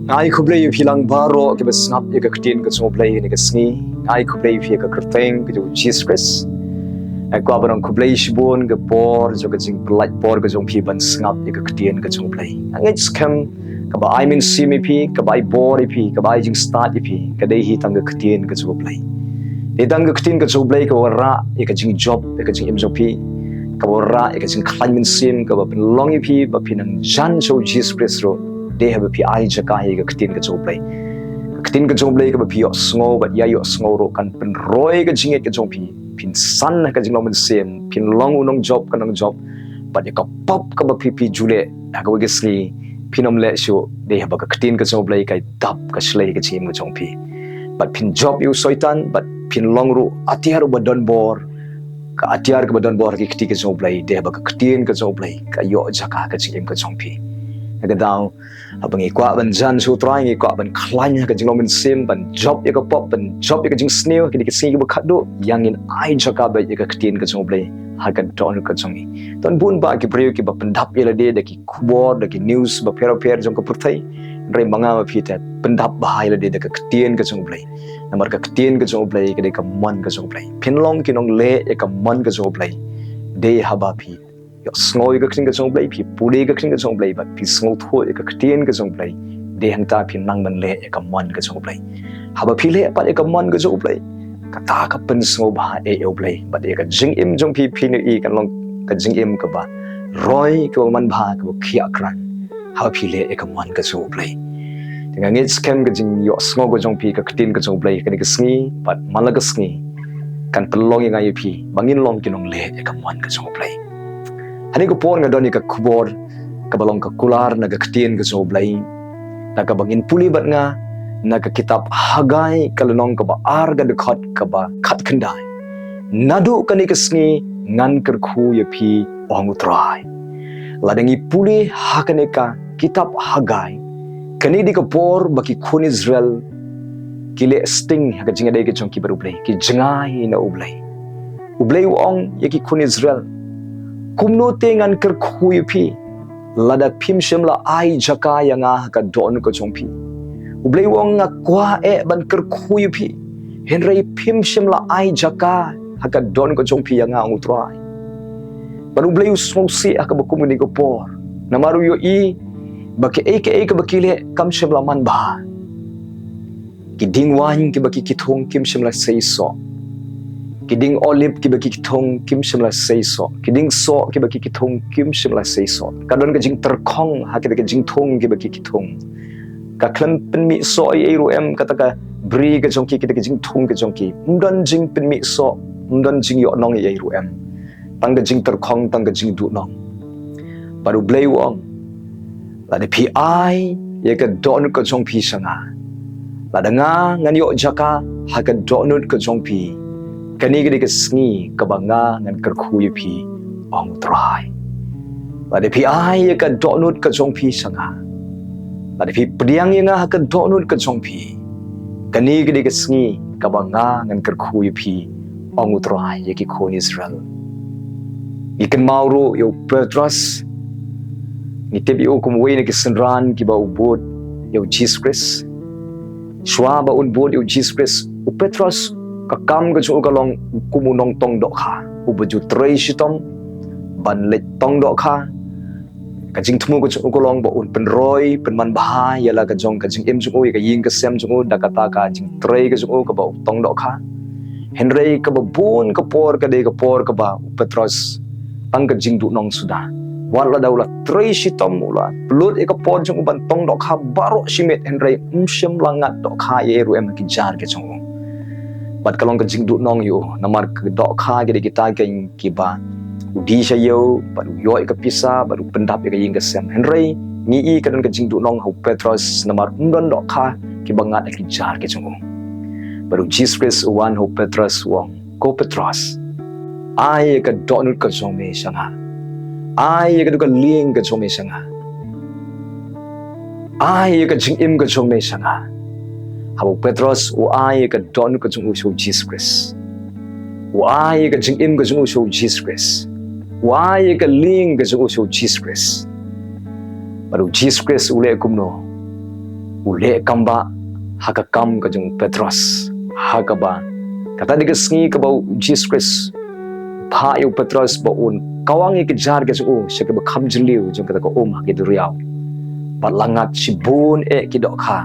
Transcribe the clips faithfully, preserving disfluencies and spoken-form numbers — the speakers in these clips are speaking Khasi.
Nga ai khublei ïa phi lang baroh kiba sngap ïa ka ktien ka jong U Blei ha kane ka sngi. Nga ai khublei ïa phi ha ka kyrteng ka jong U Jisu Khrist. Nga kwah ban ong khublei shibun ha ka por jong ka jingpyllait por ka jong phi ban sngap ïa ka ktien ka jong U Blei. Nga ngeit skhem kaba ai mynsiem ïa phi, kaba ai bor ïa phi, kaba ai jingstad ïa phi, ka dei hi tang ka ktien ka jong U Blei. Dei tang ka ktien ka jong U Blei kaba wanrah ïa ka jingjop ïa ka jingim jong phi, kaba wanrah ïa ka jingkhlaiñ mynsiem, kaba pynlong ïa phi ba phin nang jan sha U Jisu Khrist ruh dei haba phi ai jaka ïa ka ktien ka jong U Blei. Ka ktien ka jong U Blei kaba phi ïohsngew bad ïa ïohsngew ruh kan pynroi ka jingngeit ka jong phi. Phin san ha ka jinglong mynsiem, phin long u nongjop ka nongjop, bad ïa ka pop kaba phi phi ju leh ha kawei ka sngi phin ym leh shuh, dei haba ka ktien ka jong U Blei ka dap ka shlei ka jingim ka jong phi. Bad phin jop ïa u Soitan, bad phin long ruh atiar uba donbor. Ka atiar kaba donbor ha ki kti ka jong U Blei, dei haba ka ktien ka jong U Blei ka ïoh jaka ha ka jingim ka jong phi. Nga kdew haba ngi kwah ban jan sha U Trai, ngi kwah ban khlaiñ ha ka jinglong mynsiem, ban jop ïa ka pop, ban jop ïa ka jingsniew ha kine ki sngi kiba khatduh, ïa ngin ai jaka beit ïa ka ktien ka jong U Blei ha ka dohnud ka jong ngi. Don bun bah ki briew kiba pyndap ïa lade da ki khubor, da ki news bapher bapher jong ka pyrthei. Hynrei ma nga ma phi te, pyndap bha ïa lade da ka ktien ka jong U Blei. Namar ka ktien ka jong U Blei ka dei ka mon ka jong U Blei. Phin long ki nongleh ïa ka mon ka jong U Blei dei haba phi ïohsngew ïa ka ktien ka jong U Blei, phi pule ïa ka ktien ka jong U Blei, bad phi sngewthuh ïa ka ktien ka jong U Blei. Dei hangta phin nang ban leh ïa ka mon ka jong U Blei. Haba phi leh pat ïa ka mon ka jong U Blei, kata ka pynsngewbha ïa U Blei. Bad ïa ka jingim jong phi, phin ïohi kan long ka jingim kaba roi, kaba manbha, kaba khiah krat, haba phi leh ïa ka mon ka jong U Blei. Te nga ngeit skhem ka jingïohsngew ka jong phi ïa ka ktien ka jong U Blei ha kane ka sngi bad man la ka sngi kan pynlong ïa nga ïa phi ba ngin long ki nongleh ïa ka mon ka jong U Blei. Ha kane ka por nga don ïa ka khubor kaba long ka kular na ka ktien ka jong U Blei, na kaba ngin pule bad nga na ka kitab Haggai, ka lynnong kaba ar, ka dkhot kaba khatkhyndai. Naduh kane ka sngi ngan kyrkhu ïa phi, ong U Trai. Lada ngi pule ha kane ka kitab Haggai, kane dei ka por ba ki khun Israel ki leh sting ha ka jingïadei ka jong ki bad U Blei, ki jngai na U Blei. U Blei u ong ïa ki khun Israel, kumno te ngan kyrkhu ïa phi lada phim shym la ai jaka ïa nga ha ka dohnud ka jong phi? U Blei u ong, nga kwah eh ban kyrkhu ïa phi, hynrei phim shym la ai jaka ha ka dohnud ka jong phi ïa nga, ong U Trai. Bad U Blei u sngewsih ha kaba kum kane ka por, namar u ïohi ba kaei kaei kaba ki leh kam shym la manbha. Ki dieng waiñ kiba ki ki thung kim shym la sei soh. Ki dieng olib kiba ki ki thung kim shym la sei soh. Ki dieng soh kiba ki ki thung kim shym la sei soh. Ka don ka jingtyrkhong ha kita ki jingthung kiba ki ki thung. Ka khlem pynmih soh ei ei ruh em kata ka bri ka jong ki, kita ki jingthung ka jong ki. Ym don jingpynmih soh, ym don jingïohnong ei ei ruh em. Tang ka jingtyrkhong, tang ka jingduhnong. Bad U Blei u ong, lada phi ai ïa ka dohnud ka jong phi sha nga, lada nga ngan ïoh jaka ha ka dohnud ka jong phi, kane ka dei ka sngi kaba nga ngan kyrkhu ïa phi, ong U Trai. Lada phi ai ïa ka dohnud ka jong phi sha nga, lada phi pdiang ïa nga ha ka dohnud ka jong phi, kane ka dei ka sngi kaba nga ngan kyrkhu ïa phi, ong U Trai ïa ki khun Israel. Ngi kynmaw ruh ïa u Petros. Ngi tip ïa u kum uwei na ki synran kiba u bud ïa U Jisu Khrist. Shuwa ba un bud ïa U Jisu Khrist, u Petros ka kam ka jong u ka long kum u nongtong dohkha, uba ju trei shitom ban leit tong dohkha. Ka jingthmu ka jong u ka long ba un pynroi pynman bha ïa la ka jong ka jingim jong u, ïa ka ïing ka sem jong u, da kata ka jingtrei ka jong u kaba u tong dohkha. Hynrei kaba bun ka por ka dei ka por kaba u Petros tang ka jingduhnong suda. Wat lada u la trei shitom, u la pynlut ïa ka por jong u ban tong dohkha baroh shi miet, hynrei um shym la ngat dohkha ei ei ruh em ha ki jar ka jong u. Bad ka long ka jingduhnong ïa u, namar ka dohkha ki dei kita kiba u die sha ïew, bad u ïoh ïa ka pisa, bad u pyndap ïa ka ïing ka sem. Hynrei ngi i ka don ka jingduhnong ha u Petros namar um don dohkha kiba ngat ha ki jar ka jong u. Bad U Jisu Khrist u wan ha u Petros u ong, ko Petros, ai ïa ka dohnud ka jong me sha nga. Ai ïa ka duh ka lieng ka jong me sha nga. Ai ïa ka jingim ka jong me sha nga. Haba u Petros u ai ïa ka dohnud ka jong u sha U Jisu Khrist, u ai ïa ka jingim ka jong u sha U Jisu Khrist, u ai ïa ka lieng ka jong u sha U Jisu Khrist, bad U Jisu Khrist u leh kumno? u leh kam ba ha ka kam ka jong u Petros. Ha kaba kata dei ka sngi kaba u Jisu Khrist phah ïa u Petros ba un kawang ïa ka jar ka jong u sha kaba kham jylliew jong kata ka um ha ki duriaw. Bad la ngat shibun eh ki dohkha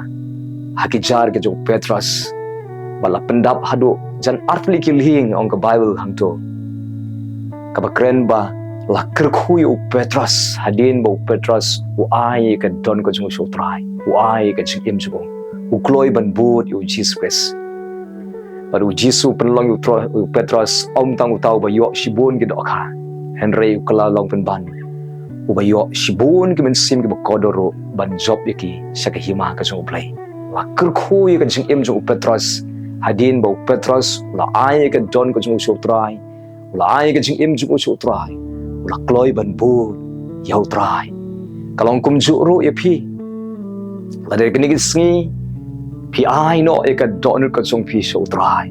ha ki jar ka jong u Petros. Bad la pyndap haduh jan arphew ki lieng ong ka Baibl hangto. Kaba kren ba la kyrkhu ïa u Petros hadien ba u Petros u ai ka don ka jong u sha u Trai, u ai ka jingim jong u, u kloi ban bud ïa u Jisu Khrist. Bad u Jisu pynlong ïa u Tro-, u Petros ym tang uta uba ïoh shibun ki dohkha, hynrei u kylla long pynban uba ïoh shibun ki mynsiem kiba kordor ruh ban jop ïa ki sha ka hima ka jong u Blei. La kyrkhu ïa ka jingim jong u Petros hadien ba u Petros u la ai ka don ka jong u sha u Trai, u la ai ka jingim jong u sha u Trai, u la kloi ban bud ïa u Trai. Ka long kumjuh ruh ïa phi. Lada kane ka sngi phi ai noh ïa ka dohnud ka jong phi sha u Trai,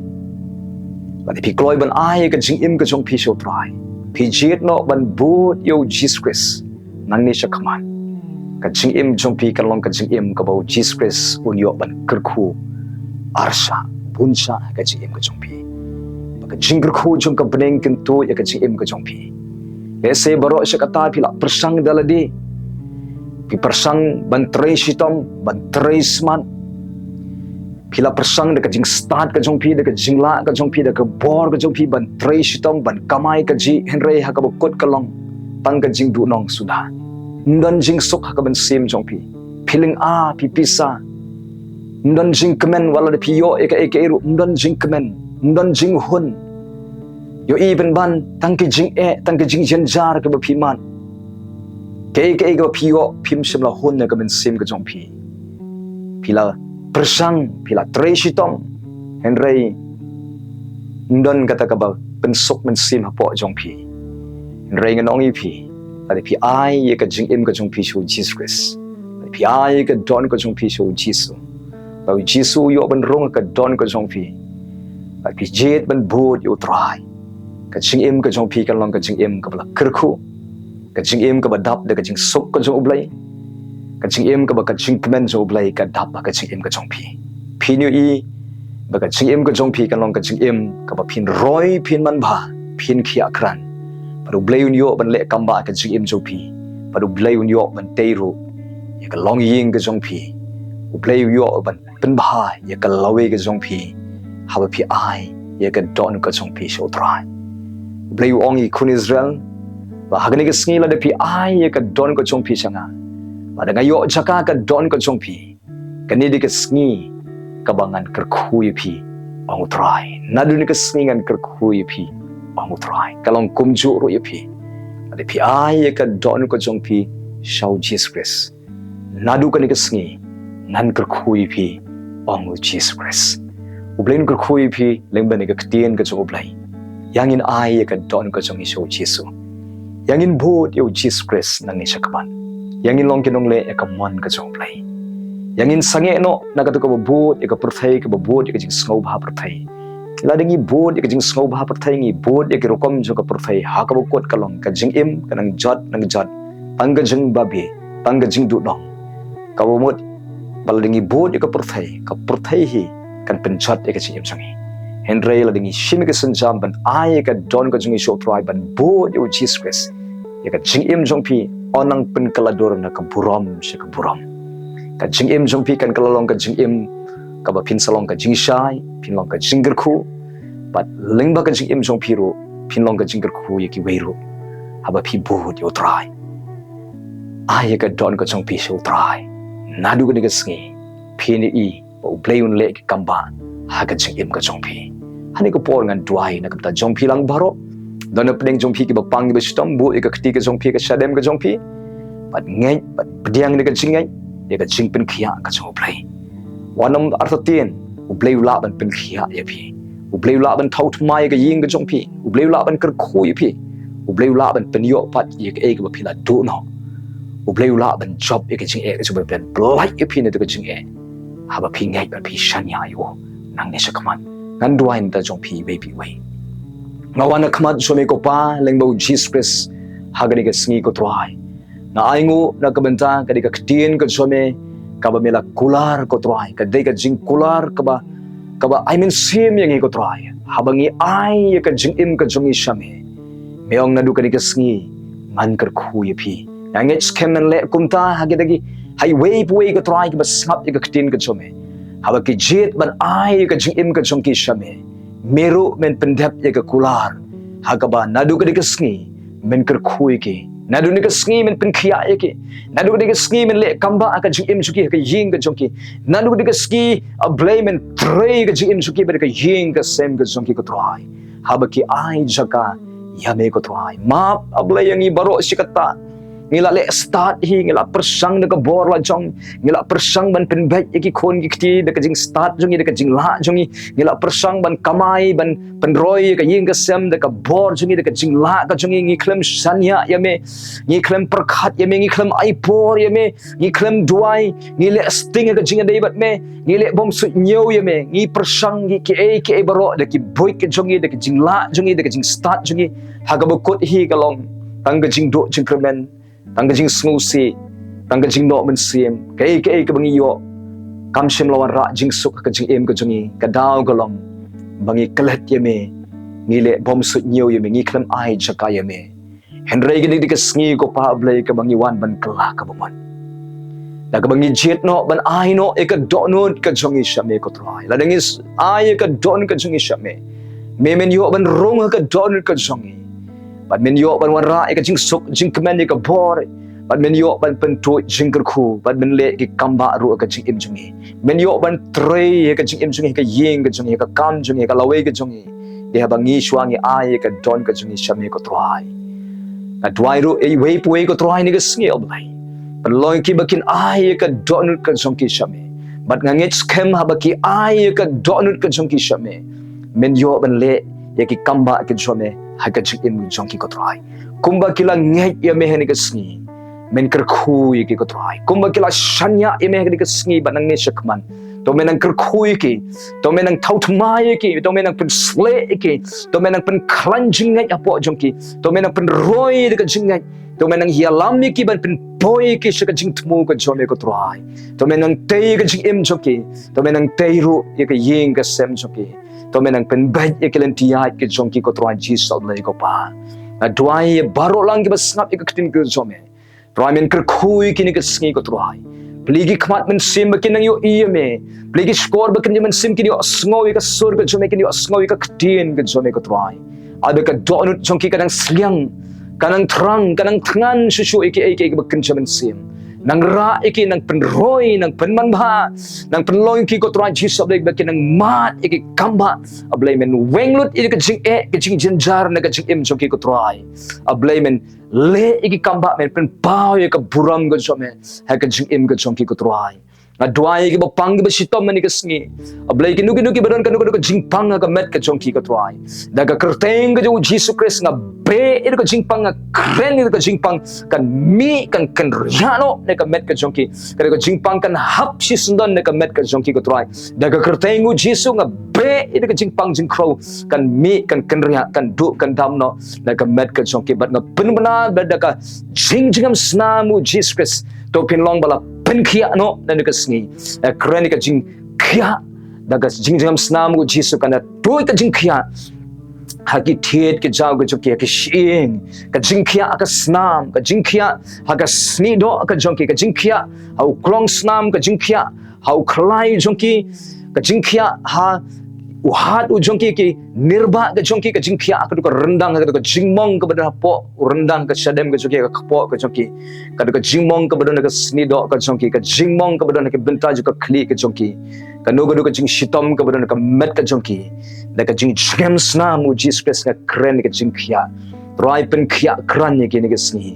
lada phi kloi ban ai ïa ka jingim ka jong phi sha u Trai, phi jied noh ban bud ïa u Jisu Khrist nangne shakhmat, ka jingim jong phi kan long ka jingim kaba u Jisu Khrist un ïoh ban kyrkhu arshah bun shah ha ka jingim ka jong phi. Ba ka jingkyrkhu jong ka bneng kan tuid ïa ka jingim ka jong phi. Lehse baroh shi katta phi la pyrshang da lade, phi pyrshang ban trei shitom, ban trei smat. Phi la pyrshang da ka jingstad ka jong phi, da ka jinglah ka jong phi, da ka bor ka jong phi ban trei shitom, ban kamai kajih, hynrei ha kaba kut ka long tang ka jingduhnong suda. Ym don jingsuk ha ka mynsiem jong phi. Phi lynga, phi pisa. Ym don jingkmen, wat la da phi ïoh ïa kaei kaei ruh ym don jingkmen, ym don jinghun. Ïohi pynban tang ki jingeh, tang ki jingjynjar kaba phi mad. Kaei kaei kaba phi ïoh phim shym la hun na ka mynsiem ka jong phi. Phi la pyrshang, phi la trei shitom, hynrei ym don kata kaba pynsuk mynsiem hapoh jong phi. Hynrei ngan ong ïa phi, lada phi ai ïa ka jingim ka jong phi sha u Jisu Khrist, lada phi ai ïa ka don ka jong phi sha u Jisu, lada u Jisu u ïoh ban rung ha ka don ka jong phi, lada phi jied ban bud ïa u Trai, ka jingim ka jong phi kan long ka jingim kaba la kyrkhu, ka jingim kaba dap da ka jingsuk ka jong u Blei, ka jingim kaba ka jingkmen jong u Blei ka dap ha ka jingim ka jong phi. Phin ïohi ba ka jingim ka jong phi kan long ka jingim kaba phin roi, phin manbha, phin khiah krat. Bad u Blei un ïoh ban leh kam ba ha ka jingim jong phi. Bad u Blei un ïoh ban tei ruh ïa ka longïing ka jong phi. U Blei un ïoh ban pynbha ïa ka lawei ka jong phi haba phi ai ïa ka don ka jong phi sha u Trai. U Blei u ong ïa ki khun Israel ba ha kane ka sngi lada phi ai ïa ka don ka jong phi sha nga, lada nga ïoh jaka ka don ka jong phi, kane dei ka sngi kaba ngan kyrkhu ïa phi, ong u Trai. Naduh kane ka sngi ngan kyrkhu ïa phi, ong u Trai. Ka long kumjuh ruh ïa phi. Lada phi ai ïa ka don ka jong phi sha u Jisu Khrist, naduh kane ka sngi ngan kyrkhu ïa phi, ong u Jisu Khrist. U Blei un kyrkhu ïa phi lyngba kane ka ktien ka jong u Blei. Ïa ngin ai ïa ka don ka jong ngi sha u Jisu. Ïa ngin bud ïa u Jisu Khrist nangne shakhmat. Ïa ngin long ki nongleh ïa ka mon ka jong u Blei. Ïa ngin sangeh noh na kata kaba bud ïa ka pyrthei, kaba bud ïa ka jingsngewbha pyrthei. Lada ngi bud ïa ka jingsngewbha pyrthei, ngi bud ïa ki rukom jong ka pyrthei, ha kaba kut ka long ka jingim ka nang jot nang jot, tang ka jingbabe, tang ka jingduhnong. Kaba mut ba lada ngi bud ïa ka pyrthei, ka pyrthei hi kan pynjot ïa ka jingim jong ngi. Hynrei lada ngi shim ïa ka sienjam ban ai ïa ka don ka jong ngi sha u Trai, ban bud ïa u Jisu Khrist, ïa ka jingim jong phi yn nang pynkylla dur na ka burom sha ka burom. Ka jingim jong phi kan kylla long ka jingim kaba phin sa long ka jingshai, phin long ka jingkyrkhu. Bad lyngba ka jingim jong phi ruh phin long ka jingkyrkhu ïa kiwei ruh haba phi bud ïa u Trai. Ai ïa ka don ka jong phi sha u Trai. Naduh kane ka sngi phin ïohi ba u Blei un leh ki kam ba ha ka jingim ka jong phi. Hane ka por ngan duwai na ka bynta jong phi lang baroh. Don na pdeng jong phi kiba pang kiba shitom, buh ïa ka kti ka jong phi, ka shadem ka jong phi. Bad ngeit, bad pdiang ïa ka jingngeit ïa ka jingpynkhiah ka jong u Blei. Wat nym artatien, u Blei u lah ban pynkhiah ïa phi. U Blei u lah ban thaw thymmai ïa ka ïing ka jong phi. U Blei u lah ban kyrkhu ïa phi. U Blei u lah ban pynïoh pat ïa kaei kaba phi la duh noh. U Blei u lah ban jop ïa ka jingeh ka jong phi, ban pyllait ïa phi na kata ka jingeh, haba phi ngeit bad phi shaniah ïa u nangne shakhmat. Ngan duwai na ka bynta jong phi iwei pa iwei. Nga wan ha khmat jong me ko Pa lyngba u Jisu Khrist ha kane ka sngi ko Trai. Nga ainguh na ka bynta kane ka ktien ka jong me kaba me la kular ko Trai, ka dei ka jingkular kaba, kaba ai mynsiem ïa ngi ko Trai. Haba ngi ai ïa ka jingim ka jong ngi sha me, me ong naduh kane ka sngi ngan kyrkhu ïa phi. Nga ngeit skhem men leh kumta ha kita ki, ha iwei pa iwei ko Trai kiba sngap ïa ka ktien ka jong me. Haba ki jied ban ai ïa ka jingim ka jong ki sha me, me ruh men pyndep ïa ka kular ha kaba naduh kane ka sngi men kyrkhu ïa ki. Naduh kane ka sngi men pynkhiah ïa ki. Naduh kane ka sngi men leh kambah ha ka jingim jong ki, ha ka ïing ka jong ki. Naduh kane ka sngi, A Blei, men trei ka jingim jong ki bad ka ïing ka sem ka jong ki ko Trai. Haba ki ai jaka ïa me ko Trai. Map, A Blei, ïa ngi baroh shi katta. Ngi la leh stad hi, ngi la pyrshang da ka bor la jong, ngi la pyrshang ban pynbeit ïa ki khun ki kti da ka jingstad jong ngi, da ka jinglah jong ngi, ngi la pyrshang ban kamai, ban pynroi ïa ka ïing ka sem da ka bor jong ngi, da ka jinglah ka jong ngi, ngi khlem shaniah ïa me, ngi khlem pyrkhat ïa me, ngi khlem ai por ïa me, ngi khlem duwai, ngi leh sting ha ka jingïadei bad me, ngi leh bymsuidñiew ïa me, ngi pyrshang ïa kiei kiei baroh da ki buit ka jong ngi, da ka jinglah jong ngi, da ka jingstad jong ngi, ha kaba kut hi ka long tang ka jingduh jingkyrmen, tang ka jingsngewsih, tang ka jingnoh mynsiem, kaei kaei kaba ngi ïoh, kam shym la wanrah jingsuk ha ka jingim ka jong ngi, ka daw ka long ba ngi klet ïa me, ngi leh bymsuidñiew ïa me, ngi khlem ai jaka ïa me. Hynrei kine ki dei ki sngi ko Pa Blei kaba ngi wan ban kylla kaba mon. Da kaba ngi jied noh ban ai noh ïa ka dohnud ka jong ngi sha me ko Trai. Lada ngi s-, ai ïa ka dohnud ka jong ngi sha me, me men ïoh ban rung ha ka dohnud ka jong ngi. Bad men ïoh ban wanrah ïa ka jingsuk jingkmen ïa ka bor. Bad men ïoh ban pyntuid jingkyrkhu. Bad men leh ki kambah ruh ha ka jingim jong ngi. Men ïoh ban trei ïa ka jingim jong ngi, ha ka ïing ka jong ngi, ha ka kam jong ngi, ha ka lawei ka jong ngi. Dei haba ngi shuwa ngi ai ïa ka dohnud ka jong ngi sha me ko Trai. Nga duwai ruh ïa iwei pa iwei ko Trai ha kane ka sngi A Blei. Pynlong ïa ki ba kin ai ïa ka dohnud ka jong ki sha me. Bad nga ngeit skhem haba ki ai ïa ka dohnud ka jong ki sha me, men ïoh ban leh ïa ki kambah ka jong me ha ka jingim ka jong ki ko Trai. Kumba ki la ngeit ïa me ha kane ka sngi, men kyrkhu ïa ki ko Trai. Kumba ki la shaniah ïa me ha kane ka sngi bad nangne shakhmat, to men nang kyrkhu ïa ki, to men nang thaw thymmai ïa ki, to men nang pynshlei ïa ki, to men nang pynkhlaiñ jingngeit hapoh jong ki, to men nang pynroi da ka jingngeit, to men nang ïalam ïa ki ban pynpoi ïa ki sha ka jingthmu ka jong me ko Trai. To men nang tei ïa ka jingim jong ki, to men nang tei ruh ïa ka ïing ka sem jong ki, to men nang pynbeit ïa ka lynti ïaid ka jong ki ko Trai Jisu A Blei ko Pa. Nga duwai ïa baroh lang kiba sngap ïa ka ktien ka jong me. Trai, men kyrkhu ïa ki ha kane ka sngi ko Trai. Plie ki khmat mynsiem ba kin nang ïohi ïa me. Plie ki shkor ba kin ïoh mynsiem, kin ïohsngew ïa ka sur ka jong me, kin ïohsngew ïa ka ktien ka jong me ko Trai. Haba ka dohnud jong ki ka nang sliang, ka nang thrang, ka nang thngan shuh shuh ïa kiei kiei kiba kynja mynsiem. Nang rah ïa ki, nang pynroi, nang pynmanbha, nang pynlong ïa ki ko Trai Jisu A Blei ba kin nang mad ïa ki kambah. A Blei, men weng lut ïa ka jingeh, ka jingjynjar na ka jingim jong ki ko Trai. A Blei, men leh ïa ki kambah, men pynpaw ïa ka burom ka jong me ha ka jingim ka jong ki ko Trai. Nga duwai ïa kiba pang kiba shitom ha kane ka sngi. A Blei, kino kino kiba don kano kano ka jingpang ha ka met ka jong ki ko Trai, da ka kyrteng ka jong u Jisu Khrist nga beh ïa ka jingpang, nga kren ïa ka jingpang kan mih, kan kynriah noh na ka met ka jong ki. Kano ka jingpang kan hap shisyndon na ka met ka jong ki ko Trai. Da ka kyrteng u Jisu nga beh ïa ka jingpang jingkhrew kan mih, kan kynriah, kan duh, kan dam noh na ka met ka jong ki. Bad nga pynbna ba da ka jingjngem snam u Jisu Khrist, to phin long ba la pynkhiah noh na kane ka sngi. Nga kren ïa ka jingkhiah, da ka jingjngem snam u Jisu kan tuid ka jingkhiah ha ki thied ki jaw ka jong ki, ha ki shyieng, ka jingkhiah ha ka snam, ka jingkhiah ha ka snieh doh ka jong ki, ka jingkhiah ha u klong snam, ka jingkhiah ha u khlai jong ki, ka jingkhiah ha u hat u jong ki, ki nirbah ka jong ki, ka jingkhiah ha ka dei ka ryndang, ha ka dei ka jingmong kaba don hapoh u ryndang ka shadem ka jong ki, ka kpoh ka jong ki, ka dei ka jingmong kaba don ha ka snieh doh ka jong ki, ka jingmong kaba don ha ka bynta jong ka khlieh ka jong ki, kano ka dei ka jingshitom kaba don ha ka met ka jong ki. Da ka jingjngem snam u Jisu Khrist nga kren ïa ka jingkhiah. Trai, pynkhiah kren ïa ki ha kane ka sngi.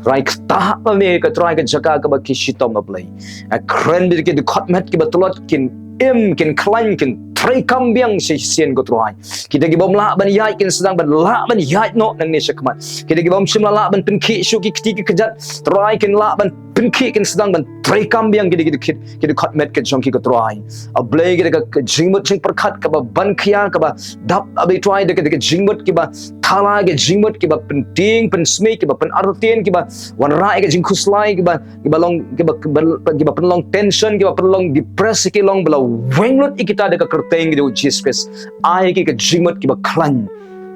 Trai, ktah ma me ka Trai ka jaka kaba ki shitom, A Blei. Nga kren ba kita ki dkhot met kiba tlot kin im, kin khlaiñ, kin treikam biang shisien ko Trai. Kita ki bym lah ban ïaid kin sdang ban lah ban ïaid noh nangne shakhmat. Kita ki bym shym la lah ban pynkhih shuh ki kti ki kjat, Trai, kin lah ban pynkit, kin sdang ban treikam biang ki dei ki dei ki dei ki dkhot met ki jong ki, ko Trai. A Blei, ki dei ka jingmut jingpyrkhat kaba ban khia, kaba dap, a Blei Trai, dei ki dei ki jingmut kiba thala, ki jingmut kiba pyntieng pynsmei, kiba pynartatien, kiba wanrah ïa ka jingkhuslai, kiba kiba long kiba kiba kiba pynlong tension, kiba pynlong depress, ki long ba la weng lut ïa kita da ka kyrteng ki jong u Jisu Khrist. Ai ki ka jingmut kiba khlaiñ.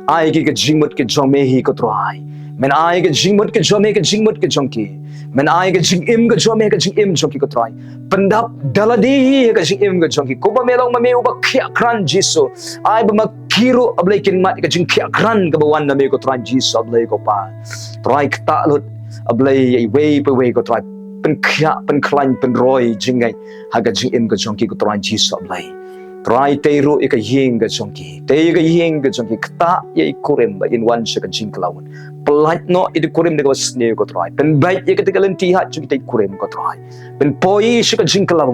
Ai ki ka jingmut ki jong me hi, ko Trai. Men ai ka jingmut ki jong me, ka jingmut ki jong ki. Men ai ka jingim ka jong me, ka jingim jong ki, ko Trai. Pyndap da lade hi ka jingim ka jong ki. Kumba me long ma me uba khia kran, Jisu. Ai ba ma ki ruh, a Blei, kin mad ka jingkhia kran kaba wan na me, ko Trai Jisu, a Blei ko Pa. Trai, ktah lut, a Blei, ïa iwei pa iwei, ko Trai. Pynkhia, pynkhlaiñ, pynroi jingngeit ha ka jingim ka jong ki, ko Trai Jisu, a Blei. Trai, tei ruh ïa ka ïing ka jong ki. Tei ïa ka ïing ka jong ki. Ktah ïa i kurim ba in wan sha ka jingkylla. Pyllait noh ïa i kurim da kaba sniew, ko Trai. Pynbeit ïa ka, ka lynti ha jong ki, tei kurim, ko Trai. Pynpoi sha ka jingkylla.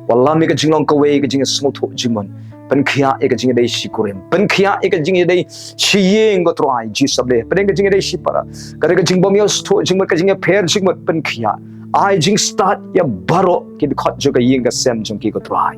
Wallam ïa ka jinglong kawei, ka jingsngewthuh jingmut. Pynkhia ïa ka jingïadei shi kurim. Pynkhia ïa ka jingïadei shi ïing, ko Trai Jisu, a Blei. Pynkhia ka jingïadei shi para. Ka dei ka jingbym ïoh sngewthuh jingmut, ka jingïapher jingmut, pynkhia. Ai jingstad ïa baroh ki dkhot jong ka ïing ka sem jong ki, ko Trai.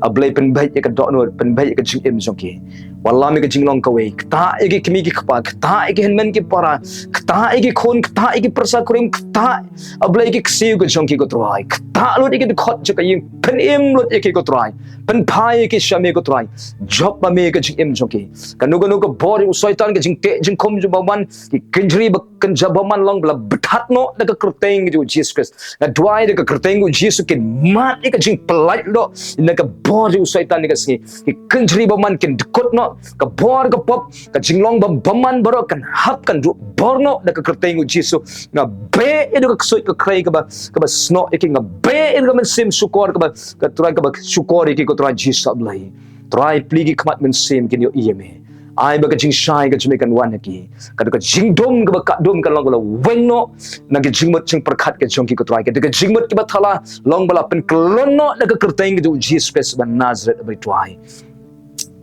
A Blei, pynbeit ïa ka dohnud, pynbeit ïa ka jingim jong ki. Wallam ïa ka jinglong kawei, ktah ïa ki kmie ki kpa, ktah ïa ki hynmen ki para, ktah ïa ki khun, ktah ïa ki pyrsa kurim, ktah, a Blei, ki ksiew ka jong ki, ko Trai. Ktah lut ïa ki dkhot jong ka ïing, pynim lut ïa ki, ko Trai. Pynphai ïa ki sha me, ko Trai. Jop ma me ka jingim jong ki. Kano kano ka bor u Soitan, ka jingteh jingkhum jong u bymman, ki kynjri ba kynja bymman, long ba la bthat noh da ka kyrteng jong u Jisu Khrist. Nga duwai da ka kyrteng u Jisu, kin mad ïa ka jingpyllait noh na ka bor jong u Soitan ïa ka sngi. Ki kynjri bymman kin dkut noh, ka bor ka pop, ka jinglong bymman baroh kan hap, kan duh bor noh da ka kyrteng u Jisu. Nga beh ïa ka ksuid ka khrei kaba kaba snoh ïa ki, nga beh ïa ka mynsiem shukor kaba, ka Trai, kaba shukor ïa ki, ko Trai Jisu, a Blei. Trai, plie ki khmat mynsiem kin ïohi ïa me. Ai ba ka jingshai ka jong me kan wan ha ki. Ka dei ka jingdum kaba ka dum, kan long ba la weng noh na ka jingmut jingpyrkhat ka jong ki, ko Trai. Ka dei ka jingmut kiba thala, long ba la pynkyllon noh da ka kyrteng ka jong u Jisu Khrist ba Nasaret, a Blei Trai.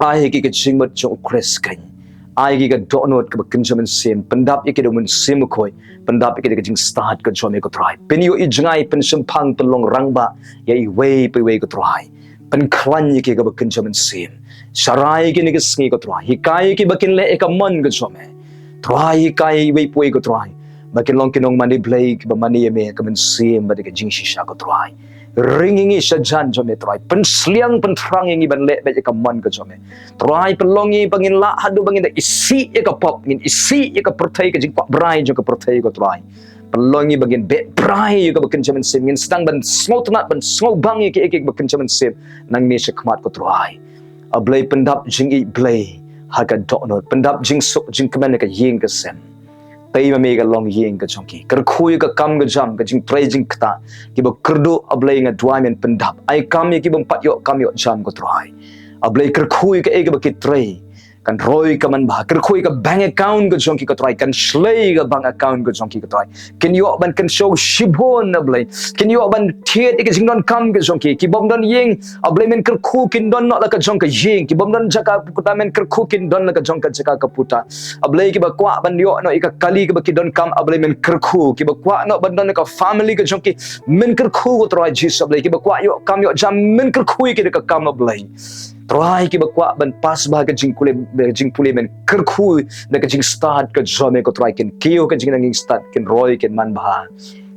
Ai ki ka jingmut jong u Khrist keiñ. Ai ki ka dohnud kaba kynja mynsiem. Pyndap ïa ki da u Mynsiem Bakhuid. Pyndap ïa ki da ka jingstad ka jong me, ko Trai. Pynïohi jngai, pynshemphang, pynlong rangbah ïa iwei pa iwei, ko Trai. Pynkhlaiñ ïa ki kaba kynja mynsiem. Sharai ïa ki na ka sngi, ko Trai. Hikai ïa ki ba kin leh ïa ka mon ka jong me. Trai, hikai iwei pa iwei, ko Trai, ba kin long ki nongmane Blei kiba mane ïa me ha ka mynsiem bad ka jingshisha, ko Trai. Ring ïa ngi shajan jong me, Trai. Pynsliang pynthrang ïa ngi ban leh beit ïa ka mon ka jong me. Trai, pynlong ïa ngi ba ngin lah haduh ba ngin da isih ïa ka pop, ngin isih ïa ka pyrthei, ka jingkwah brai jong ka pyrthei, ko Trai. Pynlong ïa ngi ba ngin beh brai ïa kaba kynja mynsiem, ngin sdang ban sngewtynnad, ban sngewbang ïa kiei kiei kiba kynja mynsiem nangne shakhmat, ko Trai. A Blei, pyndap jingïeit Blei ha ka dohnud, pyndap jingsuk jingkmen ha ka ïing ka sem. Tei ma me ka longïing ka jong ki. Kyrkhu ïa ka kam ka jam, ka jingtrei jingktah, kiba kyrduh, a Blei, nga duwai men pyndap. Ai kam ïa ki bym pat ïoh kam ïoh jam, ko Trai. A Blei, kyrkhu ïa kaei kaba ki trei, kan roi ka manbha. Kyrkhu ïa ka bank account ka jong ki, ko Trai. Kan shlei ka bank account ka jong ki, ko Trai. Kin ïoh ban kynshew shibun, a Blei. Kin ïoh ban thied ïa ka jingdonkam ka jong ki. Ki bym don ïing, a Blei, men kyrkhu kin don noh la ka jong ka ïing. Ki bym don jaka puta, men kyrkhu kin don la ka jong ka jaka ka puta. A Blei, kiba kwah ban ïoh noh ïa ka kali kaba ki donkam, a Blei, men kyrkhu. Kiba kwah noh ban don ïa ka family ka jong ki, men kyrkhu, ko Trai Jisu, a Blei. Kiba kwah ïoh kam ïoh jam, men kyrkhu ïa ki da ka kam, a Blei. Trai, kiba kwah ban pass bha ka jingpule, jingpule, men kyrkhu da ka jingstad ka jong me, ko Trai. Kin kiew ka jingnang jingstad, kin roi, kin manbha.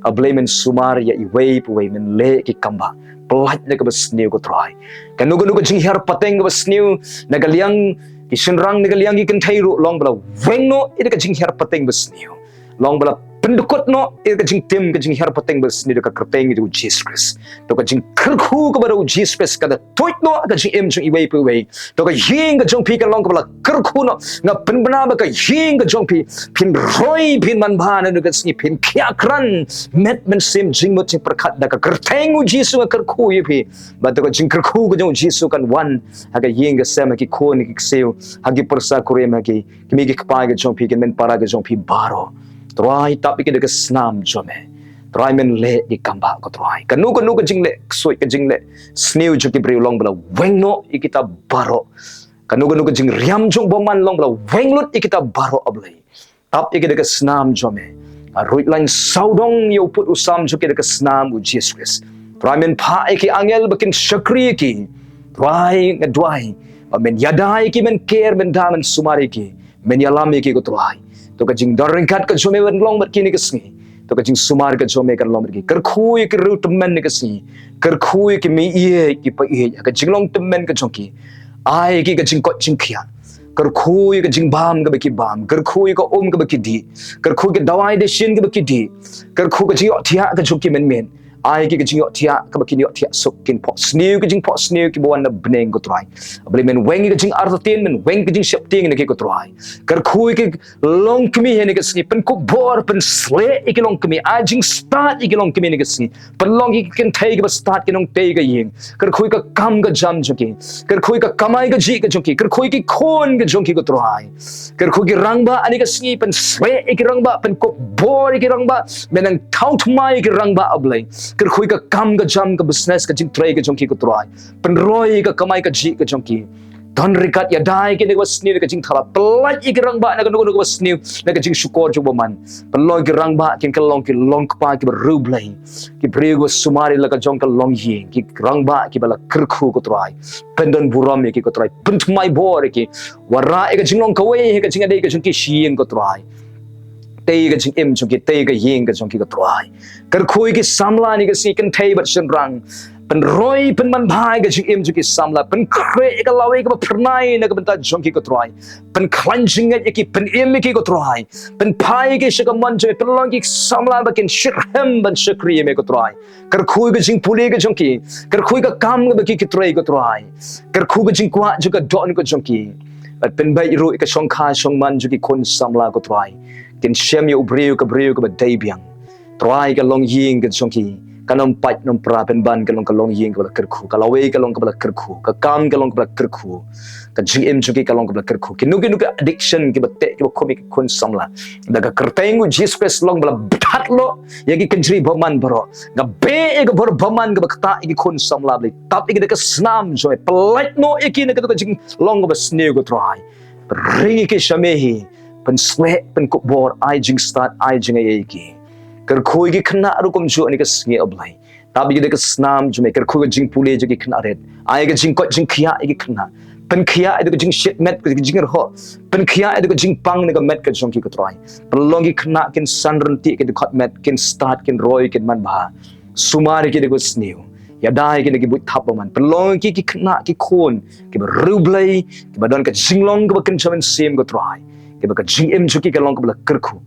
A Blei, men sumar ïa iwei pa iwei, men leh ki kambah. Pyllait na kaba sniew, ko Trai. Kano kano ka jinghiar pateng kaba sniew na ka liang ki shynrang, na ka liang ki kynthei ruh, long ba la weng noh ïa ka jinghiar pateng ba sniew. Long ba la pyndkut noh ïa ka jingtim, ka jinghiar pateng ba sniew da ka kyrteng jong u Jisu Khrist. To ka jingkyrkhu kaba da u Jisu Khrist ka da tuid noh ha ka jingim jong iwei pa iwei. To ka ïing ka jong phi kan long kaba la kyrkhu noh. Nga pynbna ba ka ïing ka jong phi, phin roi, phin manbha na kane ka sngi, phin khia kran met mynsiem jingmut jingpyrkhat, da ka kyrteng u Jisu nga kyrkhu ïa phi. Ba to ka jingkyrkhu ka jong u Jisu kan wan ha ka ïing ka sem, ha ki khun, ha ki ksiew, ha ki pyrsa kurim, ha ki kmie ki kpa ka jong phi, ki hynmen para ka jong phi baroh. Trai, tap ïa ki da ka snam jong me. Trai, men leh ki kambah, ko Trai. Kano kano ka jingleh ksuid, ka jingleh sniew jong ki briew, long ba la weng noh ïa kita baroh. Kano kano ka jingriam jong u bymman, long ba la weng lut ïa kita baroh, a Blei. Tap ïa ki da ka snam jong me. Ruh lain sawdong ïa u pud u sam jong ki da ka snam u Jisu Khrist. Trai men phah ïa ki angel ba kin shakri ïa ki. Trai nga duwai ba men ïada ïa ki, men ker, men da, men sumar ïa ki, men ïalam ïa ki ko Trai. To ka jingdon ryngkat ka jong me kan long bad ki ïa kane ka sngi. To ka jingsumar ka jong me kan long bad ki. Kyrkhu ïa ki riew tymmen ïa kane ka sngi. Kyrkhu ïa ki mei ïeit, ki pa ïeit ha ka jinglong tymmen ka jong ki. Ai ïa ki ka jingkoit jingkhiah. Kyrkhu ïa ka jingbam kaba ki bam. Kyrkhu ïa ka um kaba ki dih. Kyrkhu ïa ka dawai dashin kaba ki dih. Kyrkhu ka jingïohthiah ka jong ki mynmiet. Ai ïa ki ka jingïohthiah kaba kin ïohthiah suk, kin phohsniew ka jingphohsniew kiba wan na bneng ko Trai. Balei men weng ïa ka jingartatien, men weng ïa ka jingsheptieng na ki ko Trai. Kyrkhu ïa ki longkmie ha kane ka sngi, pynkup bor, pynsleh ïa ki longkmie, ai jingstad ïa ki longkmie ha kane ka sngi. Pynlong ïa ki kynthei kiba stad, ki nongtei ka ïing. Kyrkhu ïa ka kam ka jam jong ki. Kyrkhu ïa ka kamai kajih ka jong ki. Kyrkhu ïa ki khun ka jong ki ko Trai. Kyrkhu ïa ki rangbah ha kane ka sngi, pynsleh ïa ki rangbah, pynkup bor ïa ki rangbah, men nang thaw thymmai ïa ki rangbah, A Blei. Kyrkhu ïa ka kam ka jam, ka business, ka jingtrei ka jong ki ko Trai. Pynroi ïa ka kamai kajih ka jong ki. Don ryngkat, ïada ïa ki na kaba sniew na ka jingthala. Pyllait ïa ki rangbah na kano kano kaba sniew na ka jingshukor jong u bymman. Pynlong ïa ki rangbah kin kylla long ki longkpa kiba riewblei. Ki briew kiba sumar ïa la ka jong ka longïing. Ki rangbah kiba la kyrkhu ko Trai. Pyndon burom ïa ki ko Trai. Pynthymmai bor ïa ki. Wanrah ïa ka jinglong kawei ha ka jingïadei ka jong ki sha ïing ko Trai. Tei ka jingim jong ki, tei ka ïing ka jong ki ko Trai. Kyrkhu ïa ki samla ha kane ka sngi, kynthei bad shynrang. Pynroi, pynmanbha ïa ka jingim jong ki samla. Pynkhreh ïa ka lawei kaba phyrnai na ka bynta jong ki ko Trai. Pynkhlaiñ jingngeit ïa ki, pynim ïa ki ko Trai. Pynphai ïa ki sha ka mon jong me, pynlong ïa ki samla ba kin shitrhem ban shakri ïa me ko Trai. Kyrkhu ïa ka jingpule ka jong ki. Kyrkhu ïa ka kam kaba ki, ki trei ko Trai. Kyrkhu ïa ka jingkwah jong ka dohnud ka jong ki. Bad pynbeit ruh ïa ka shongkha shongman jong ki khun samla ko Trai. Kin shem ïa u briew ka briew kaba dei biang. Trai, ka longïing ka jong ki kan ym pait ym pra, pynban kan long ka longïing kaba la kyrkhu. Ka lawei kan long kaba la kyrkhu. Ka kam kan long kaba la kyrkhu. Ka jingim jong ki kan long kaba la kyrkhu. Kino kino ki addiction kiba teh, kiba khum ïa ki khun samla, da ka kyrteng u Jisu Khrist long ba la bthat noh ïa ki kynjri bymman baroh. Nga beh ïa ka bor bymman kaba ktah ïa ki khun samla, Blei. Tap ïa ki da ka snam jong me. Pyllait noh ïa ki na kato ka jinglong kaba sniew ko Trai. Ring ïa ki sha me hi. Pynsleh, pynkup bor, ai jingstad, ai jingaiei ïa ki. Kyrkhu ïa ki khynnah ruh kumjuh ha kane ka sngi, A Blei. Tap ïa ki da ka snam jong me. Kyrkhu ïa ka jingpule jong ki khynnah rit. Ai ka jingkoit jingkhiah ïa ki khynnah. Pynkhiah ïa ka jingshitmet, ka jingrhoh. Pynkhiah ïa ka jingpang na ka met ka jong ki ko Trai. Pynlong ïa ki khynnah kin san ryntih, kin dkhot met, kin stad, kin roi, kin manbha. Sumar ïa ki da ka sniew. Ïada ïa ki na ki buit thap bymman. Pynlong ïa ki ki khynnah ki khun kiba riewblei, kiba don ka jinglong kaba kynja mynsiem ko Trai. Kiba ka jingim jong ki kan long kaba la kyrkhu.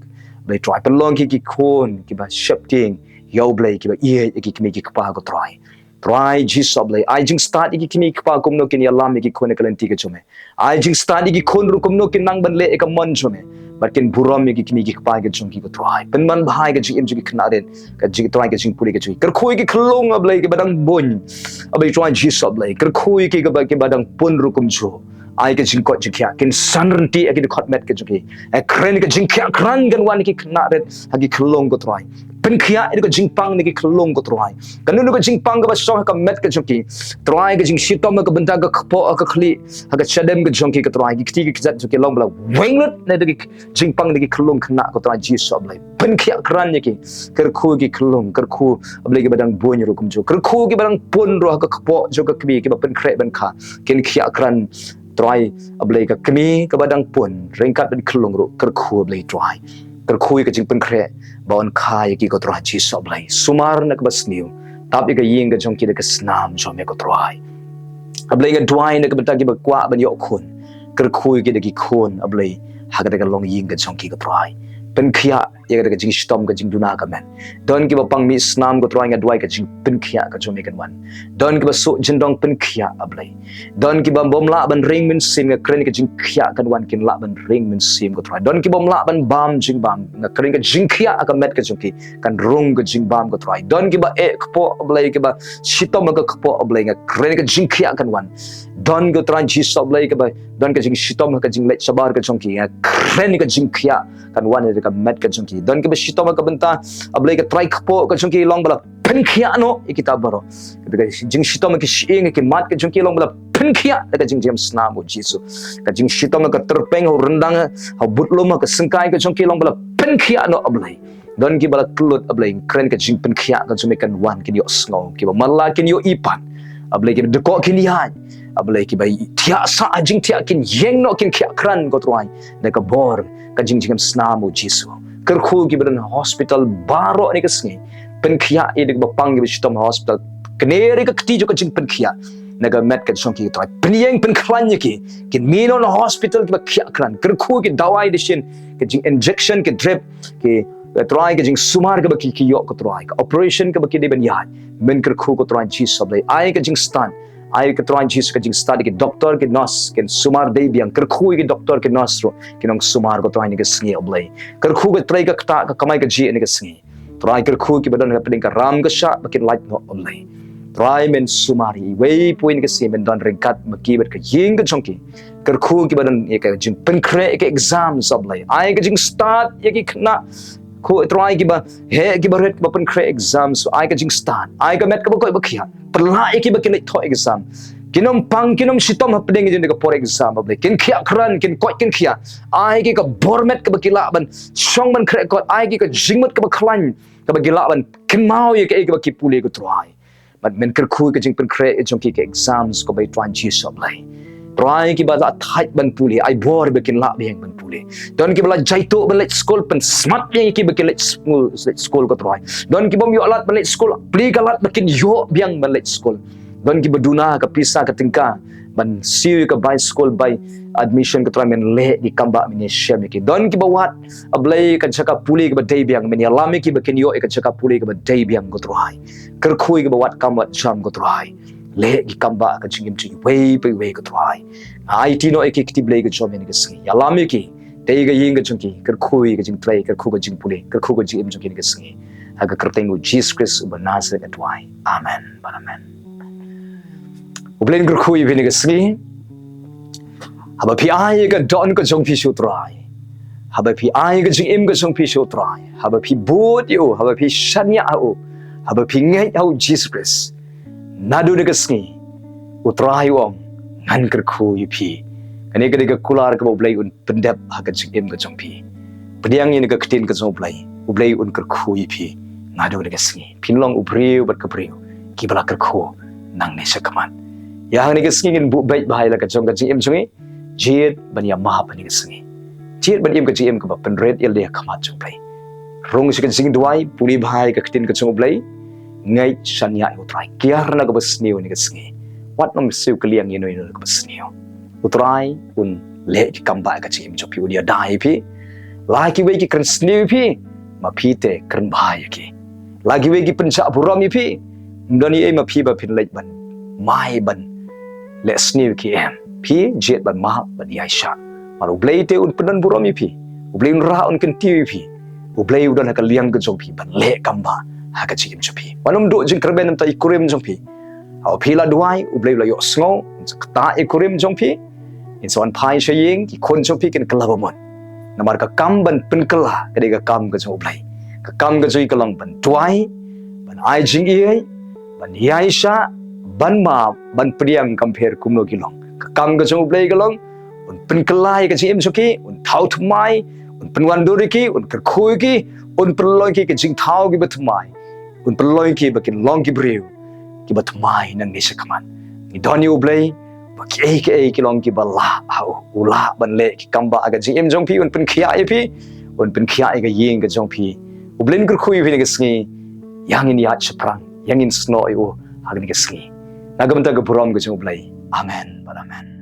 Blei Trai, pynlong ïa ki ki khun kiba sheptieng ïa U Blei, kiba ïeit ïa ki kmie ki kpa ko Trai. Trai Jisu Blei, ai jingstad ïa ki kmie ki kpa kumno kin ïalam ïa ki khun ha ka lynti ka jong me. Ai jingstad ïa ki khun ruh kumno kin nang ban leh ïa ka mon jong me. Bad kin burom ïa ki kmie ki kpa ka jong ki ko Trai. Pynmanbha ïa ka jingim jong ki khynnah rit, ka jing Trai, ka jingpule ka jong ki. Kyrkhu ïa ki khyllung, A Blei, kiba dang bun. A Blei Trai Jisu Blei. Kyrkhu ïa ki kiba, kiba dang pun ruh kumjuh. Ai ka jingkoit jingkhiah, kin san ryntih ïa ki dkhot met ka jong ki. Ai kren ka jingkhiah krat kan wan ïa ki khynnah rit ha ki khyllung ko Trai. Pynkhiah ïa ka jingpang na ki khyllung ko Trai. Kano kano ka jingpang kaba shong ha ka met ka jong ki. Trai, ka jingshitom ha ka bynta ka kpoh, ha ka khlieh, ha ka shadem ka jong ki ko Trai. Ki kti ki kjat jong ki long ba la weng lut na ki jingpang na ki khyllung khynnah ko Trai Jisu Blei. Pynkhiah krat ïa ki. Kyrkhu ki khyllung, kyrkhu, A Blei, kiba dang bun ruh kumjuh. Kyrkhu kiba dang pun ruh ha ka kpoh jong ka kmie, kiba pynkhreh ban kha. Kin khiah krat, Trai, A Blei, ka kmie kaba dang pun ryngkat bad khyllung ruh, kyrkhu, A Blei Trai. Kyrkhu ïa ka jingpynkhreh ba yn kha ïa ki ko Trai Jisu Blei. Sumar na kaba sniew. Tap ïa ka ïing ka jong ki da ka snam jong me ko Trai. A Blei, nga duwai na ka bynta kiba kwah ban ïoh khun. Kyrkhu ïa ki da ki khun, A Blei, ha kata ka longïing ka jong ki ko Trai. Pynkhiah ïa kata ka jingshitom, ka jingduna ka met. Don kiba pang mih snam ko Trai, nga duwai ka jingpynkhiah ka jong me kan wan. Don kiba suk jyndong, pynkhiah, A Blei. Don kiba bym lah ban ring mynsiem, nga kren ka jingkhiah kan wan, kin lah ban ring mynsiem ko Trai. Don kiba bym lah ban bam jingbam, nga kren ka jingkhiah ha ka met ka jong ki, kan rung ka jingbam ko Trai. Don kiba eh kpoh, A Blei, kiba shitom ha ka kpoh, A Blei, nga kren ka jingkhiah kan wan. Don ko Trai Jisu Blei, kiba don ka jingshitom ha ka jingleit shabar ka jong ki, nga kren ka jingkhiah kan wan ha ka met ka jong ki. Don kiba shitom ha ka bynta, A Blei, ka trai kpoh ka jong ki, long ba la pynkhiah noh ïa kita baroh. Ka jingshitom ha ki shyieng, ha ki mat ka jong ki, long ba la pynkhiah da ka jingjam snam u Jisu. Ka jingshitom ha ka tyrpeng, ha u ryndang, ha u budlum, ha ka syngkai ka jong ki, long ba la pynkhiah noh, A Blei. Don kiba la kyllut, A Blei, kren ka jingpynkhiah ka jong me kan wan, kin ïohsngew, kiba matlah kin ïohi pat. A Blei, kiba dkoh kin ïaid. A Blei, kiba thiah sah ha jingthiah kin ïeng noh, kin khiah krat, ko Trai, da ka bor ka jingjngem snam, O Jisu. Kyrkhu kiba don ha hospital baroh kane ka sngi. Pynkhiah ïa kiba pang, kiba shitom ha hospital. Kner ïa ka kti jong ka jingpynkhiah na ka met ka jong ki, Trai. Pynïeng pynkhlaiñ ïa ki. Kin mih noh na hospital kiba khiah krat. Kyrkhu ki dawai dashin, ki jing injection, ki drip, ki, eh, Trai, ki jingsumar kiba ki, ki ïoh, ko Trai. Ki operation kiba ki dei ban ïaid. Men kyrkhu, ko Trai Jisu, A Blei. Ai ka jingstad. Ai, ko Trai Jisu, ka jingstad ïa ki doktor, ki nurse, kin sumar dei biang. Kyrkhu ïa ki doktor, ki nurse ruh, ki nongsumar, ko Trai, ha kane ka sngi, A Blei. Kyrkhu, ko Trai, ka ktah, ka kamai kajih ha kane ka sngi. Trai, kyrkhu kiba don hapdeng ka ram ka shah ba kin lait noh, A Blei. Trai, men sumar ïa iwei pa iwei ha kane ka sngi, men don ryngkat ma ki bad ka ïing ka jong ki. Kyrkhu kiba don ïa ka jingpynkhreh ïa ka exam, A Blei. Ai ka jingstad ïa ki khynnah. Ko Trai, kiba heh kiba rit, kiba pynkhreh exam, ai ka jingstad. Ai ka met kaba koit ba khiah. Pynlah ïa kiba kin leit thoh exam. Kin ym pang, kin ym shitom hapdeng jong ka por exam, A Blei. Kin khiah krat, kin koit, kin khiah. Ai ki ka bor met kaba ki lah ban shong ban khreh kot. Ai ki ka jingmut kaba khlaiñ kaba ki lah ban kynmaw ïa kaei kaba ki pule, ko Trai. Bad men kyrkhu ïa ka jingpynkhreh ïa jong ki ka exams, ko Blei Trai Jisu, A Blei. Trai, kiba la thait ban pule, ai bor ba kin lah biang ban pule. Don kiba la jaituh ban leit skul, pynsmat biang ïa ki ba kin leit skul, leit skul, ko Trai. Don kibym ïoh lad ban leit skul, plie ka lad ba kin ïoh biang ban leit skul. Don kiba duna ka pisa ka tyngka ban siew ïa ka bai skul, bai admission, ko Trai, men leh ki kam ba, men ïashem ïa ki. Don kiba wad, A Blei, ka jaka pule kaba dei biang, men ïalam ïa ki ba kin ïoh ïa ka jaka pule kaba dei biang, ko Trai. Kyrkhu ïa kiba wad kam wad jam, ko Trai. Leh ki kam ba ka jingim jong iwei pa iwei, ko Trai. Aiti noh ïa ki, kti Blei ka jong me, ha kane ka sngi. Ïalam ïa ki. Tei ka ïing ka jong ki. Kyrkhu ïa ka jingtrei, kyrkhu ka jingpule, kyrkhu ka jingim jong ki, ha kane ka sngi. Ha ka kyrteng U Jisu Khrist uba Nasaret nga duwai. Amen. Amen. U Blei un kyrkhu ïa phi ha kane ka sngi. Haba phi ai ïa ka don ka jong phi sha U Trai. Haba phi ai ïa ka jingim ka jong phi sha U Trai. Haba phi bud ïa u, haba phi shaniah ha u. Haba phi ngeit ha U Jisu Khrist. Naduh kane ka sngi, U Trai u ong, ngan kyrkhu ïa phi. Kane ka dei ka kular kaba U Blei un pyndep ha ka jingim ka jong phi. Pdiang ïa kane ka ktien ka jong U Blei. U Blei un kyrkhu ïa phi. Naduh kane ka sngi. Phin long u briew bad ka briew kiba la kyrkhu nangne shakhmat. Ïa ha kane ka sngi ngin buh beit bha ïa la ka jong ka jingim jong ngi. Jied ban ïa map ha kane ka sngi. Jied ban im ka jingim kaba pynrit ïalade ha khmat jong U Blei. Rung sha ka jingduwai, pule bha ïa ka ktien ka jong U Blei. Ngeit, shaniah ïa U Trai. Kiar na kaba sniew ha kane ka sngi. Wat nym siew kylliang ïano ïano kaba sniew. U Trai un leh ki kam ba ha ka jingim jong phi, un ïada ïa phi. La kiwei ki kren sniew ïa phi, ma phi te kren bha ïa ki. La kiwei ki pynjah burom ïa phi, ym don ei ei ma phi ba phin leit ban mai ban leh sniew ïa ki, em. Phi jied ban map, ban ïaishah. Namar U Blei te un pyndon burom ïa phi. U Blei un rah, un kyntiew ïa phi. U Blei u don ha ka liang ka jong phi ban leh kam ba ha ka jingim jong phi. Wat nym duh jingkyrmen namar ïa ki kurim jong phi. Haba phi la duwai, U Blei u la ïohsngew, un sa ktah ïa ki kurim jong phi. Ngin sa wan phai sha ïing, ki khun jong phi kin kylla bamut. Namar ka kam ban pynkylla ka dei ka kam ka jong U Blei. Ka kam ka jong ngi ka long ban duwai, ban ai jingïeit, ban ïaishah, ban map, ban pdiang, kam pher kumno ki long. Ka kam ka jong U Blei ka long un pynkylla ïa ka jingim jong ki, un thaw thymmai, un pynwandur ïa ki, un kyrkhu ïa ki, un pynlong ïa ki ka jingthaw kiba thymmai, un pynlong ïa ki ba kin long ki briew kiba thymmai nangne shakhmat. Ngi don ïa U Blei ba kiei kiei ki long kiba lah ha u. U lah ban leh ki kam ba ha ka jingim jong phi, un pynkhiah ïa phi, un pynkhiah ïa ka ïing ka jong phi. U Blei un kyrkhu ïa phi ha kane ka sngi. Ïa ngin ïaid shaphrang, ïa ngin snoh ïa u ha kane ka sngi. Na ka bynta ka burom ka jong U Blei. Amen bad amen.